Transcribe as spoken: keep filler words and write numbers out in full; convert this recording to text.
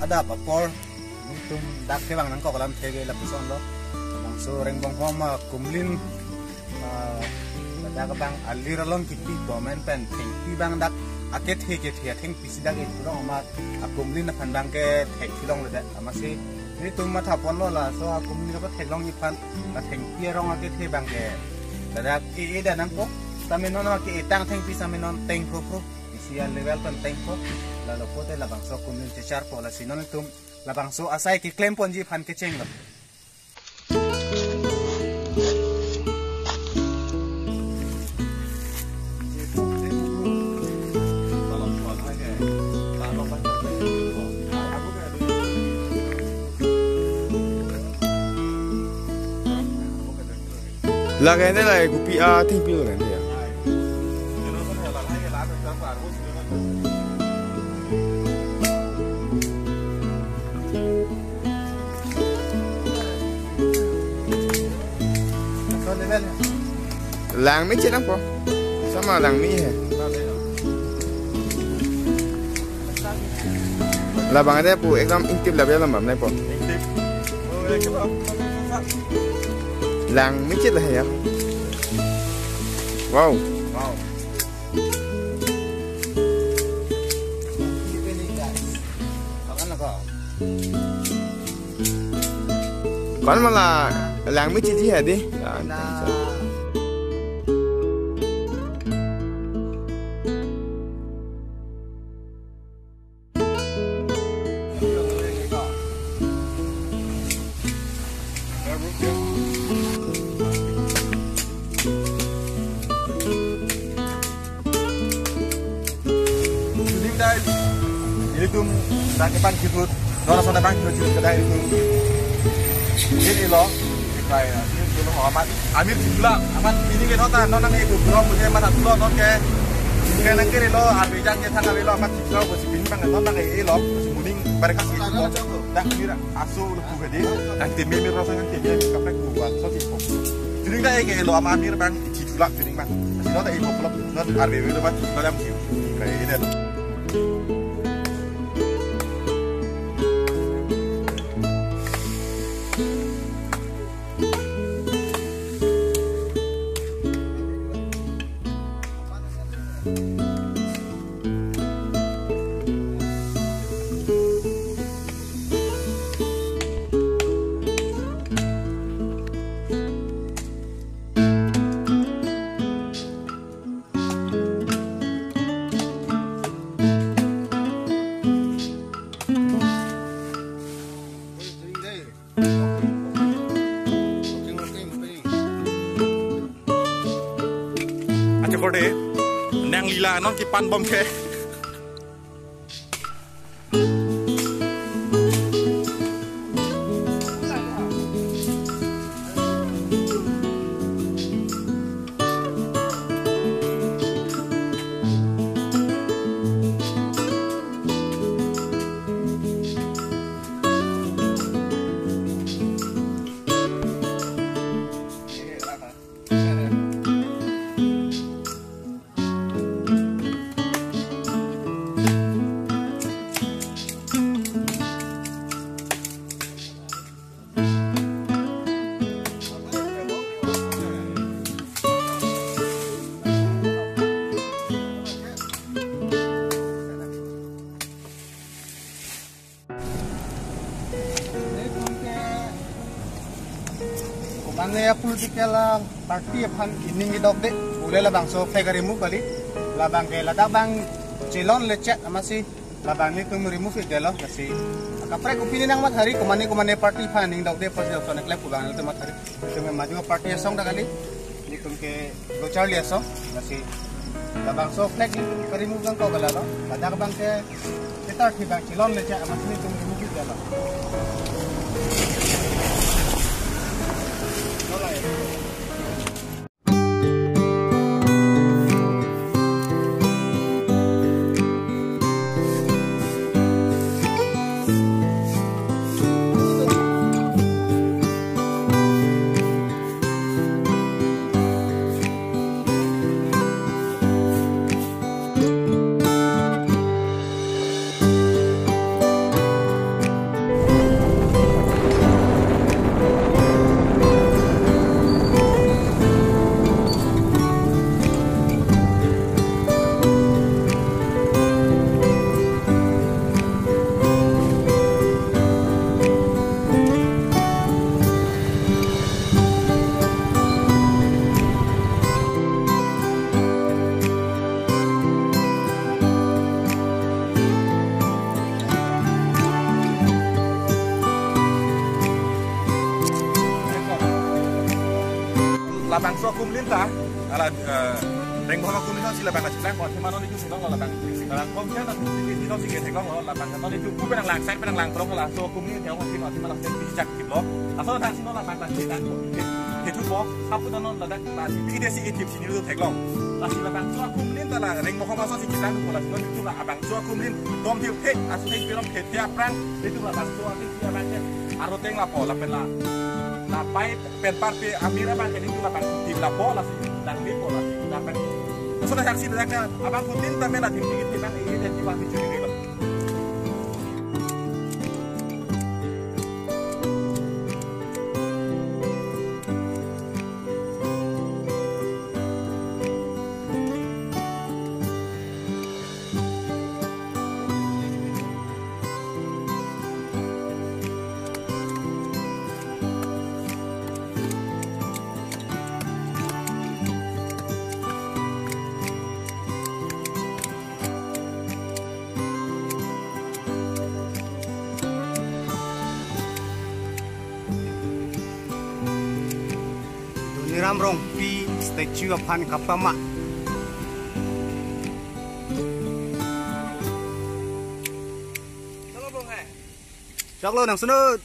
Dak apor, itum dak kevang nangkok alam thege lapuson lo. Bangso Rengbonghom akumlin, ah, dak abang alir along kipi bomen pen thengpi abang dak akethe kethe athengpi si dak itum rong amat akumlin aphan abang ke thekthilongledet. Amatsi itum mathaponlo laso akumlin kapatheklongji aphan la thengpi arong akethe abang ke. Ladak e-e da nangkok, sitame non ke etang thengpi sitame non tengkokpo. Isi alevel pen tengkok, lalo pote labangso akumlin checharpo, lasi non itum labangso asai keklemponji aphan kechenglo. Lake ne lake kopi athengpi lake ne ya. Langmechit nangpo. Sama langme he. Labang ade pu ekdom ingtip labe lambam nangpo. Langmechit lah ya. Wow. Wow. Kon mala langmechitji hadi. Sudim dai, ilitum dak kepangkitut, non ason kepangkitut kedai ilitum. Ini lo, kayak, ini dulu amat, amir sebelah, amat ini ke nota, non nang itu, belum punya mata dulu, non ke, kayak nang kiri lo, arbe jang ke sana lo, amat sebelah, besi bintang, non nang itu lo, besi muning, mereka sih lo, dak kira, asu lo buka di, nang timi mir rasa nang timi, kaprek buat, so sih kok. Jadi dak ke lo, amat amir bang, Chitulak pining bang. Sino ta ipo pelok, non R B B lo bang, lo jam kiu. Kayak ini. Acho korde, nang lila non kipan bom ke. Mane ya political, ah, party aphan ining idok de, ule labangso flag remove kali, labang ke ladak bang chelonle chet amatsi, labang nelitum remove ik delo, lasi. Kaprek opinion nang mathari, komane komane party aphan ining dok de, party dok ne klep kubang nelitum mathari. Itum maju party asong dak kali, itum ke lo charli asong, lasi labangso flag itum ke remove nangkok kalalo, ladak bang ke ketar thi bang chelonle chet amatsi itum remove ik delo. Bangso akumlin ta, ala, eh, rengmohom akumlin si labang nangchiplang, kon thema non itu si long labang. Labang kom dia na itu si ke theklong labang, non itu pu penang lang, side penang lang, prong laso akumlin dia akumlin, akumlin laso itu chak thiplo. Laso thang si non labang ta chiplang. Itu po, apu non ladak, la si pi dia si ithip si nilu theklong. Lasi labangso akumlin ta la rengmohom aso si chiplang, lasi non itu la abangso akumlin, tom thip the, aso thip pirom the, the aphrang, itu labangso akumlin si abang ke, aro teng lapo, lapen la, la pai, pen parpe amira abang ke itu labang thip lapo, lasi dang ni po lasi dang pen. Sudah saksi dak na abangphutin tame la thip thip thip bang ini dan jiwa tujuh ini lo. Doniram Rongpi statue aphan kapama. Choklo nang sunut.